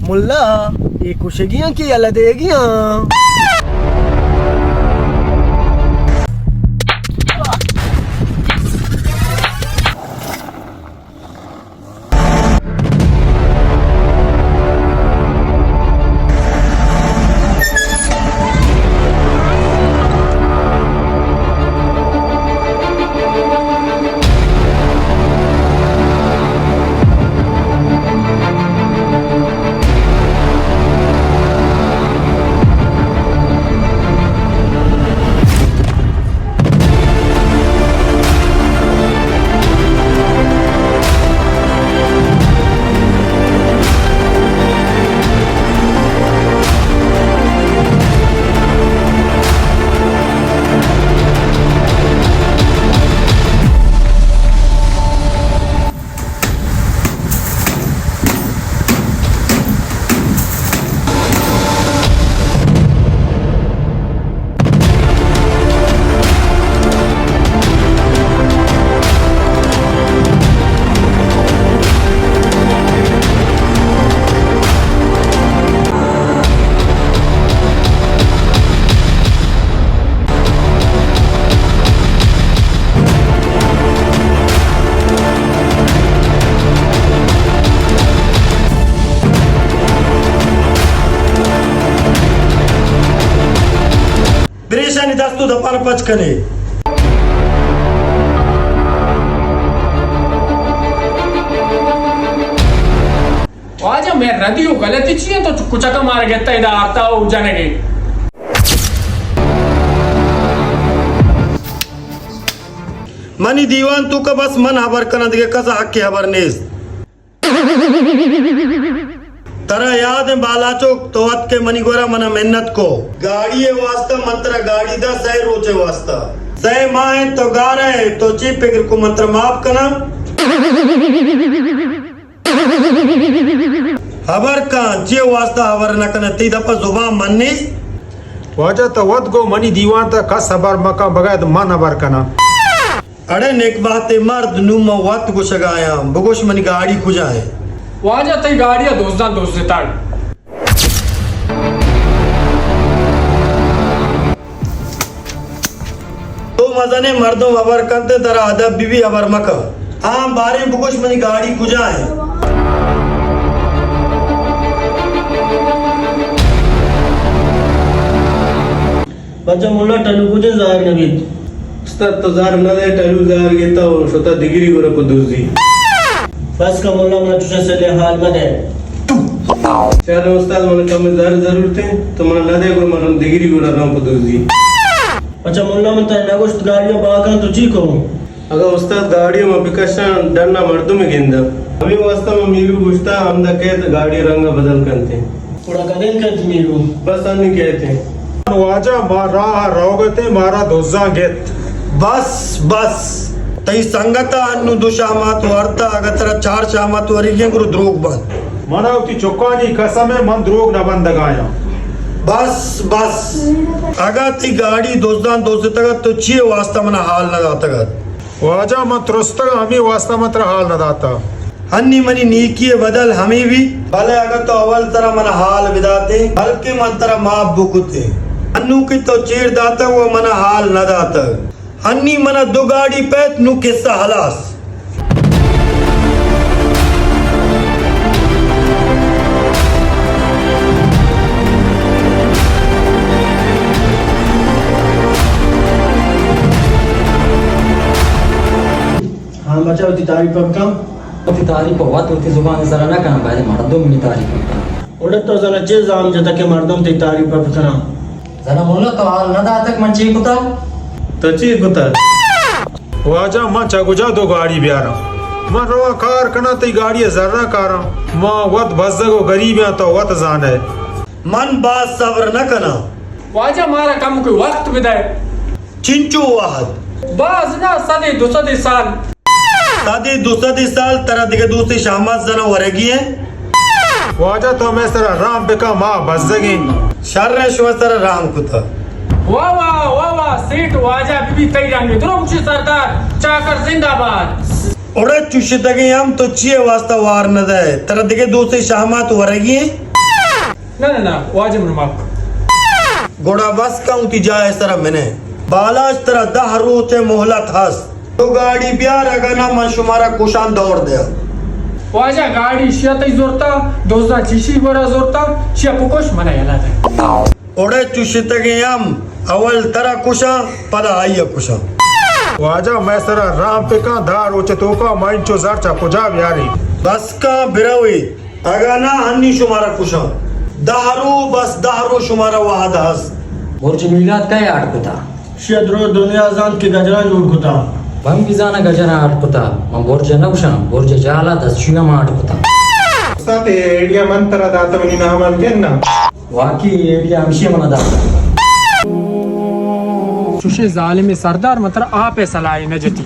ملا، اے کشگیاں کہ یلہ دیگیاں؟ بریشانی دست و دپان پچ کنے۔ واجہ، مئے ردی و غلطی چی انت؟ تو کچکا مارا گتا ادا آرتا و جنگے۔ منی دیوان توکا بس من ہبر کناں، دگہ کسا حق ہبر نیست۔ ترا یاد انت بالاچوک، تو اتکے منی گورا منا منت کو۔ گاڑی ء واسطہ من ترا گاڑی دا، سئے روچ ء واسطہ۔ سئے ماہ انت تو گار ئے، تو چی پگر کو من ترا معاف کناں؟ ہبر کن، چی واسطہ ہبر نہ کناں؟ تئی دپا زبان من نیست؟ واجہ تو وت گو منی دیوان تا کس ہبر مکن، بغیر من ہبر کناں۔ اڑے نیک بہتیں مرد، نوں من وت گوشگ ء آیاں، بگوش منی گاڑی کجا انت؟ واجہ تئی گاڑی ء دزاں دزتگ۔ تو مزنیں مردم، ہبر کنت، ترا ادب بہ بی، ہبر مکن۔ ہاں باریں بگوش منی گاڑی کجا انت؟ بچہ ملا ٹلو کجا ظاہر نہ بیت۔ استاد تو زر نہ دئے، ٹلو زر گیتا و شتا دگری گورا پہ دزی۔ بس کا ملا، منا چوشیں سلیں حال مہ دئے۔ چارے استاد، منا کم زر ضرورت انت، تو منا نہ دئے گڑا من دگری گورا رواں پہ دزی۔ بچہ ملا، من ترا نہ گوشت گاڑی ء باکاں، تو چی کو؟ اگاں استاد گاڑی ء من بکشاں، ڈن ء مردم گنداں۔ ہمے واسطہ من میرو گوشتا، ہمدا کئیت گاڑی رنگ ء بدل کنت۔ گڑا کدیں کئیت میرو؟ بس انی کئیت۔ واجہ، ما راہ ء روگ ء اتیں، مارا دزاں گپت۔ بس، بس۔ تئی سنگت ء انوں دو شامات وارتا، اگاں ترا چار شامات ورگی انت، گڑا دروگ بند۔ منا وتی چکانی قسم ء، من دروگ نہ بندگ ء آیاں۔ بس، بس۔ اگاں تئی گاڑی دزاں دزتگ ات، تو چی ء واسطہ منا حال نہ داتگ ات؟ واجہ، من ترستگ آں، ہمے واسطہ من ترا حال نہ داتگ۔ ہنی منی نیکی ء بدل ہمے بیت، بلے اگاں تو اول ترا منا حال بداتیں، بلکیں من ترا معاف بکتیں۔ انوں کہ تو چیر داتگ و منا حال نہ داتگ۔ ہنی منا دو گاڑی پہت، نوں قصہ ہلاس۔ ہاں بچا، وتی تعریف ء بکن۔ وتی تعریف ء وت وتی زبان ء سرا نہ کناں، باید مردم منی تعریف ء بکناں۔ گڑا تو زنا چے زام جتگ کہ مردم تئی تعریف ء بکناں؟ زنا ملا، تو حال نہ داتگ من چے کتگ؟ تو چے کتگ؟ واجہ، من چہ کجا دو گاڑی بیاراں؟ من رواں کار کناں، تئی گاڑی ء زراں کاراں۔ ما وت بزگ و گریب آں، تو وت زانئے۔ من باز صبر نہ کناں۔ واجہ، مارا کمکے وقت بدئے۔ چنچو وہد؟ باز نہ، صدے دو صدے سال۔ صدے دو صدے سال؟ ترا دگہ دوستے شہمات زنا ورگی ہیں؟ واجہ تو مئے سرا رحم بکن، ما بزگیں۔ شر ہیں، شما سرا رحم کتا۔ واہ واہ واہ واہ، سیٹ واجہ بی بی تئی رنگ درو بکشی سردار، چاکر زندہ باد۔ اوڑا چوشتگیں ہم تو چیئے واسطہ وار نہ دئے؟ ترا دگہ دوستے شہمات ورگی ہیں؟ نہ، نہ، نہ، واجہ من معاف کن۔ گڑا بس کن، وتی جاہ ءِ سرا منئے۔ بالاچ، ترا دہ روچ ءِ مہلت ہست۔ تو گاڑی بیار، اگاں نہ من شمارا کشان دور دیاں۔ واجہ، گاڑی شیا تئی زرتا، دزاں چیشی گورا زرتا، شیا پکش، منا یلا دے۔ اوڑے چوشتگیں ہم، اول ترا کشاں، پدا آئی ءَ کشاں۔ واجہ، مئے سرا رحم بکن، دہ روچ ءِ توکا ما انچو زر چہ کجا بیاریں؟ بس کن، بروی۔ اگاں نہ، ہنی شمارا کشاں۔ دہ رو، بس دہ رو شمارا وہد ہست۔ برج میلاد کئے آرٹ کتا؟ شیا درو دنیا زانت کہ گجراں جوڑ کتا۔ من بھی زاناں گجراں آرٹ کتا۔ من برج نہ گوشاں، برج جہلا دستشویا ما آرٹ کتا۔ استاد، اے ایڈیا من ترا داتا، منی نام الگن نا۔ واقعی اے ایڈیا ہمشی منا داتا۔ چوشیں ظالم سردار، من ترا آپ ءِ صلاح نہ جتی۔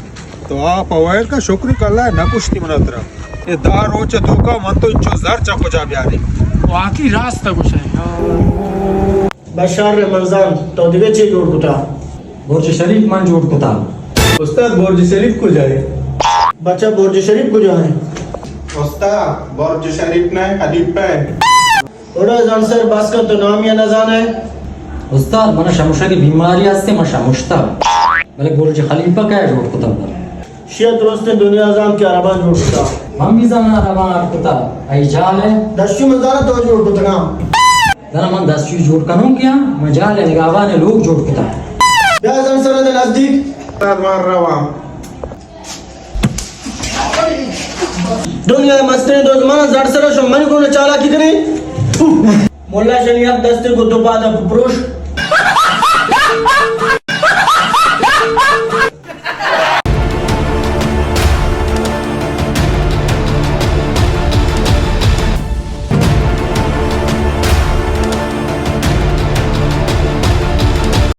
تو آپ ءَ ویل کن، شکر کہ اللہ ءَ نہ کشتی منا ترا۔ اے دہ روچ ءِ توکا من تو انچو زر چہ کجا بیاریں؟ واقعی راست گوشئے۔ بشار، من زانت، تو دگہ چے جوڑ کتا؟ برج شریف من جوڑ کتا۔ استاد، برج شریف کجا ہے؟ بچہ، برج شریف کجا ہے؟ استاد، برج شریف نہ، خلیفہ ہے۔ اوڑا زنسر، بس کن، تو نامی ءَ نہ زانئے۔ استاد، منا شمشگ ءِ بیماری ہستے، من شمشتا۔ بلے برج خلیفہ کئے جوڑ کتا؟ شیا درستیں دنیا زانت کہ عرباں جوڑ کتا۔ من بھی زاناں عرباں آرٹ کتا۔ اے جال ہے۔ دشو من زاناں تو جوڑ کتگاں۔ زاناں من دستشوی جوڑ کنوں کیا؟ من جال ہے، نگاہبان ءِ لوگ جوڑ کتا۔ بیا زنسر دے نزدیک۔ استاد، من رواں۔ دنیا ءِ مستریں دز، من زڑ سرا شو، من گون چالاکی کنی۔ ملا شنی حق دستے کو دو پادا پروش۔